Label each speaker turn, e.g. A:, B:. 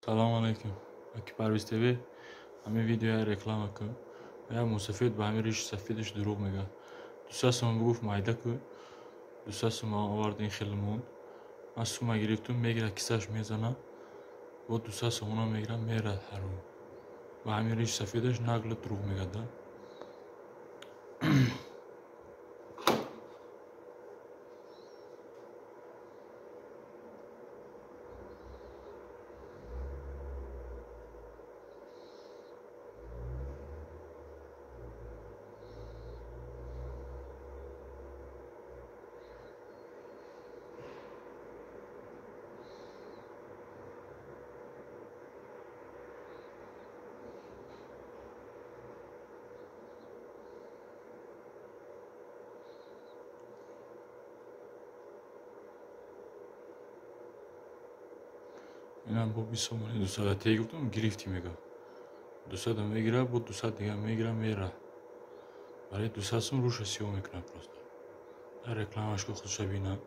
A: Салом алейкум. Аки Парвиз ТВ, ҳамин видеоя реклама кун. Як мусафид ба ҳамин риши сафедаш дурӯғ мегӯяд. 200 сом гуфт, майда ку. 200 сом овард, ин хеле монд. Ман сума гирифтум, мегирад, кисаш мезанад. Бо 200 сомона мегирад, мерад ҳаром. Ба ҳамин риши сафедаш нагло дурӯғ мегӯяд, да? Инам бо 20 сомони 200 те гуфтам, гирифтӣ мега. 200 мегира, бо 200 дига мегира, мера. Барои 200 сом рӯша сиёҳ мекунад просто. Дар рекламаш ку худша бина.